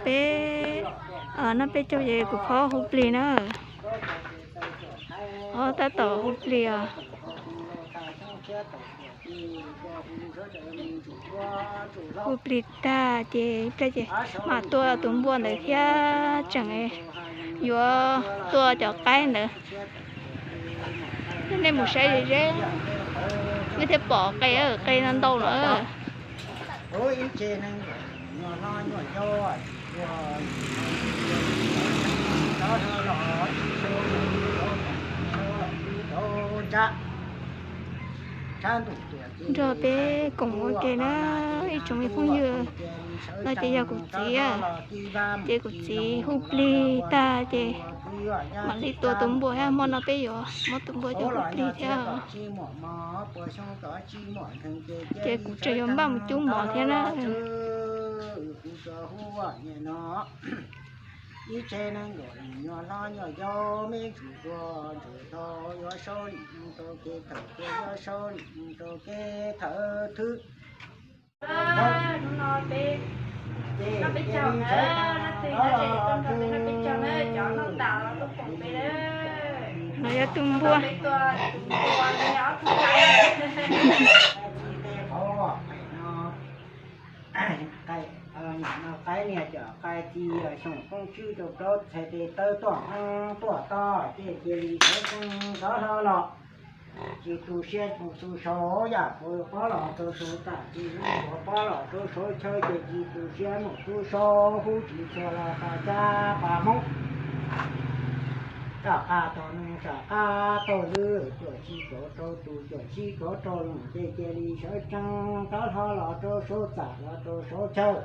Peb noj peb caug ces kuv phob hu plig na. Tab tom hu plig os. Hu plig tag ces ib pliag ces mam tua tus npua ntawd thiab tseem yuav tua cov qaib ntawd. Nej mus saib ze ze, nej thiaj pom qe, qe ntau ntau lawm. Nrog peb koom ua ke na ib tsoom me phooj ywg. No ces yog kuv txiv, ces kuv txiv hu plig tag ces mam li tua tus npua thiab. Hmo no peb yuav muab tus npua coj hu plig thiab. Ces kuv tseem yuav npaj mus cub mov thiab na. Ib tse neeg nkaum nyuag hlob nyuag yau me ntsis ua ntsis tau yuav sau lim rau kev thawm, yuav sau lim rau kev thawm thwb. Hnub no peb noj peb caug na, leej twg nyob ze tuaj nrog peb noj peb caug na, cov noj tas los tuaj koom peb na. No yog tus npua. Peb tua tus npua no yog ob tug qaib. Qaib niag cov qaib ci xyoos poob tswb rau plaub txhais tes taw tuaj tuaj toj ces cia li sawv tsees rov hlo los. Tsis tu siab mus tu sau, yam puas pob los rau saum txaj, tsis puas pob los rau saum chaw ces tsis tu siab mus tu sau, hub tsis txhua los pas cab pas hmoob. Rov qab tau noog rov qab tau lwm, cuam tsis kauv rau tus cuam tsis kauv rau noog ces cia li sawv tsees rov hlo los rau saum txaj los rau saum chaw.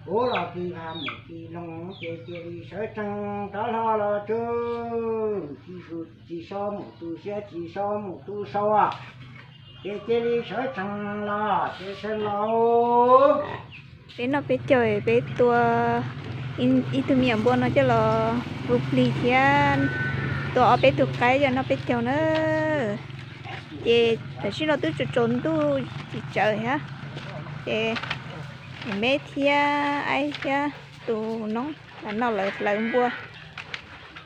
Kuv los kis vaj mus kis loog ces cia li sawv tsees rov hlo los tsuj tsis sau mus tu siab tsis sau mus tu sau, ces cia li sawv tsees los ces sawv los. Peb noj peb caug peb tua ib tug me nyuam npua no coj los hu plig thiab tua ob peb tug qaib coj noj peb caug na. Ces tam sim no twb tsaus tsaus ntuj tsis tsawv thiab, ces me thiab aib thiab tus noob los noj lawv plawv npua.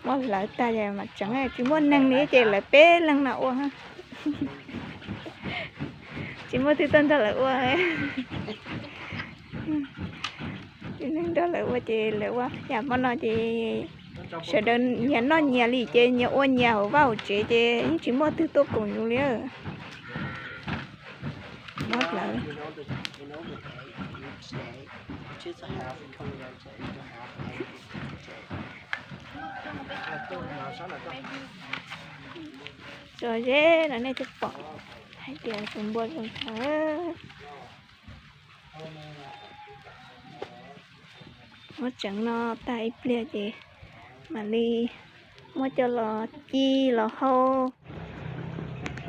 Muab hlawv tag ces mam tseev, tsis muaj neeg li ces lawv peb leeg no ua. Tsis muaj twg tuaj nrog lawv ua. Tsis muaj neeg nrog lawv ua ces lawv ua yam hmo no ces sawv daws nyias noj nyias li ces nyias ua nyias hauv vaj hauv tsev ces yeej tsis muaj twg tuaj koom yus li. Muab hlawv. Tso ze no nej thiaj pom hais tias tus npua zoo thaum. Muab tseev no tag ib pliag ces mam li muab coj los ci los hau.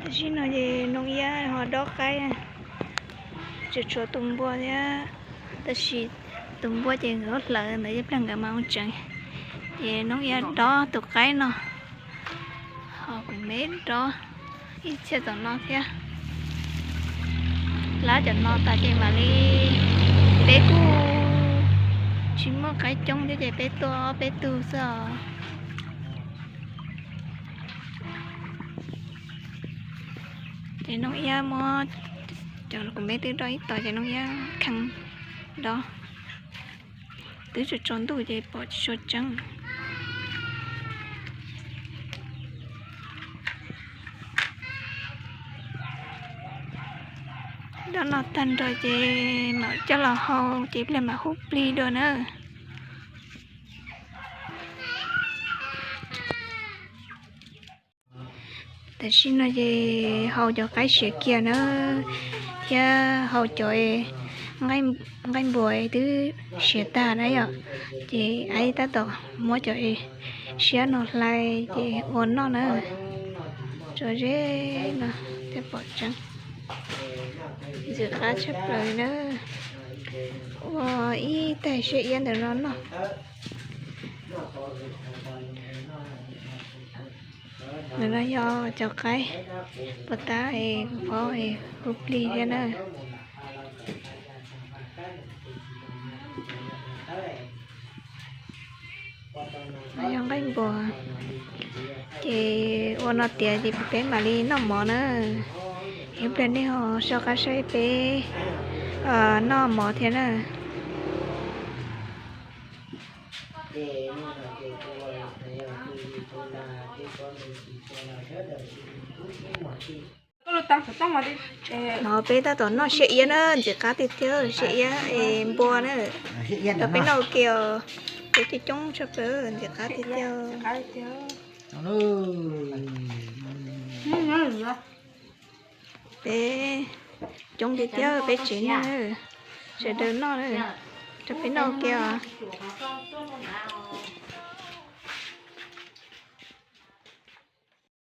Tam sim no ces Nooj Iab ho dob qaib, tsuas tshuav tus npua thiab, tab sis tus npua ces nkawd hlawv ntawd ib pliag nkawd mam mus tseev. Ces Nooj Iab dob tus qaib no, ho kuv me dob ib txhia tom no thiab. Lab cov no tas ces mam li, peb kuj tsis muaj qaib coob thiab ces peb tua ob peb tug xwb os. Ces Nooj Iab muab cov kuv me twb dob ib tog ces Nooj Iab kheev dob. Twb tsaus tsaus ntuj ces pom tsis tshua tseeb. Dob no tag nrho ces mam coj los hau ces pliag mam hu plig dua na. Tam sim no ces hau cov qaib siav kiag na, thiab hau cov nqaij npua twb siav tag na yom. Ces aib tab tom muab cov siab no hlais ces ua noj na. Tso ze no thiaj pom tseeb. Ntxim qab tshaj plaws na. Ua ib tais siab iab ntawm no noj. Ntawm no yog cov qaib puas tas es kuv phob es hu plig thiab na. No yog nqaij npua. Ces ua no tiav ces peb mam li noj mov na. Ib pliag nej ho soj qab saib peb noj mov thiab na. No peb tab tom noj siab iab na, ntxim qab tiag tiag, siab iab es npua na. Cov peb noj ua ke os, peb coob coob tshaj plaws, ntxim qab tiag tiag. Peb coob tiag tiag peb tsev neeg, sawv daws noj na, rau peb noj ua ke os.